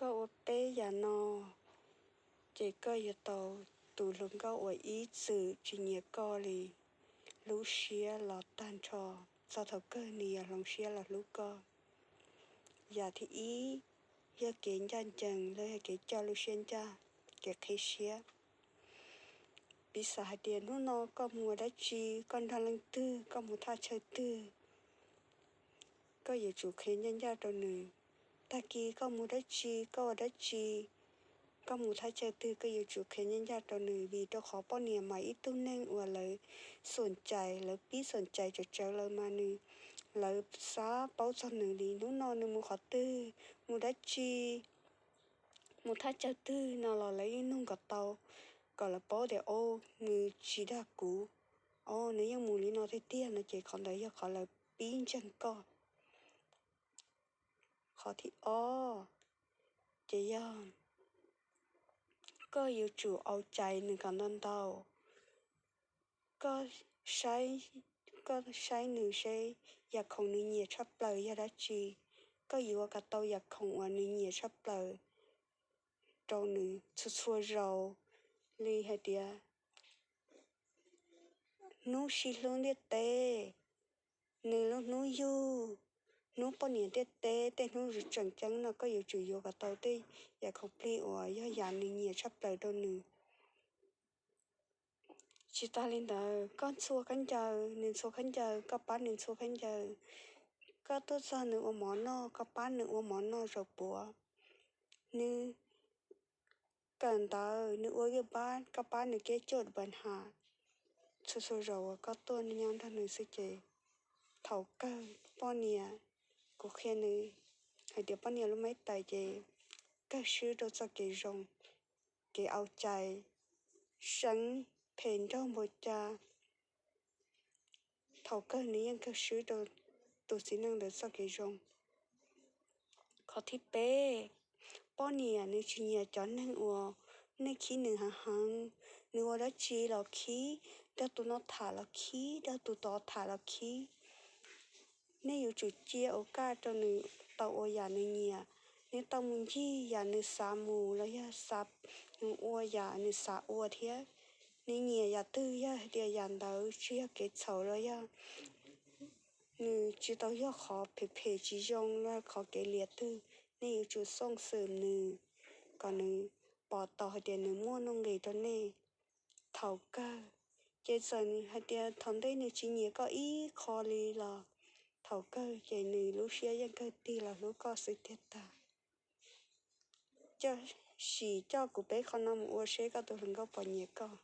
Koj ua peb yam no, ces koj yuav tau tus hluas nkauj uas ib txwm tsis nyiam koj li lub siab los tag nrho txog thaum kawg nws yuav hloov siab los hlub koj. Yam thib ib, yog kev ncaj ncees los yog kev coj lub siab ncaj, kev qhib siab. Piv xam hais tias hnub no koj mus ua dab tsi, koj nrog leej twg, koj mus thaj chaw twg, koj yuav tsum qhia ncaj ncaj rau nws. Tag kis koj mus dab tsi, koj ua dab tsi, koj mus thaj chaw twg, koj yuav tsum qhia ncaj ncaj rau nws, vim rau qhov poj niam mas ib tug neeg uas lawv xom cais, lawv pib xom cais tsawv tsawv lawm mas nws, lawv xav paub txog nws li hnub no nws mus qhov twg, mus dab tsi, mus thaj chaw twg no los lawv yeej nug kom tau, kom lawv paub tias, o, nws tsis dag kuv, o, nws yeej mus li no tiag tiag no ces qhov ntawd yog qhov lawv pib ntseeg koj. Qhov thib ob, ces yog koj yuav tsum au cais nws kom ntau ntau. Koj saib, koj saib nws seb yam khoom nws nyiam tshaj plaws yog dab tsi, koj yuav kom tau yam khoom uas nws nyiam tshaj plaws rau nws txhua txhua zaus, li hais tias hnub sib hlub ntiaj teb, nws lub hnub yug, hnub poj niam ntiaj teb, tej hnub tseem ceeb no koj yuav tsum yuav kom tau tej yam khoom plig uas yog yam nws nyiam tshaj plaws rau nws. Tsis tas li ntawd, koj ntxhua khaub ncaws, nws ntxhua khaub ncaws, koj pab nws ntxhua khaub ncaws. Koj tuaj txog nws ua mov noj, koj pab nws ua mov noj zaum puav. Nws kawm ntawv, nws ua yeej pab, koj pab nws kev coj pab has. Txhua txhua zaus uas koj tuaj nyob nrog nws xwb ces thaum kawg poj niam, kuv qhia nws hais tias poj niam lub maib tais ces kawg swb rau txoj kev zoo, kev au cai, seev phem nraug npaum cas, thaum kawg nws yeej kawg swb rau tus txiv neej ntawd txoj kev zoo. Qhov thib peb, poj niam nws tsis nyiam cov neeg uas nej khib nws heev heev. Nws ua dab tsi los khib, nrog tus no tham los khib, nrog tus tod tham los khib. Nej yuav tsum cia ua kaj rau nws tau ua yam nws nyiam. Nws tau mus ncig yam nws xav mus los yog xav mus ua yam nws xav ua thiab. Nws nyiam yam twg yog hais tias yam ntawd tsis yog kev txhaum los yog nws tsis tau yog qhov phem phem tsis zoo los qhov kev liam twg, nej yuav tsum xooj xwm nws kom nws pom tau hais tias nws muaj nuj nqis rau nej. Thaum kawg, ces txawm hais tias thaum ntej nws tsis nyiam koj ib qho li los thaum kawg ces nws lub siab yeej kawg tig los hlub koj xwb tiag tag. Coj, sim coj kuv peb qho no mus ua seb koj tus hluas nkauj puas nyiam koj.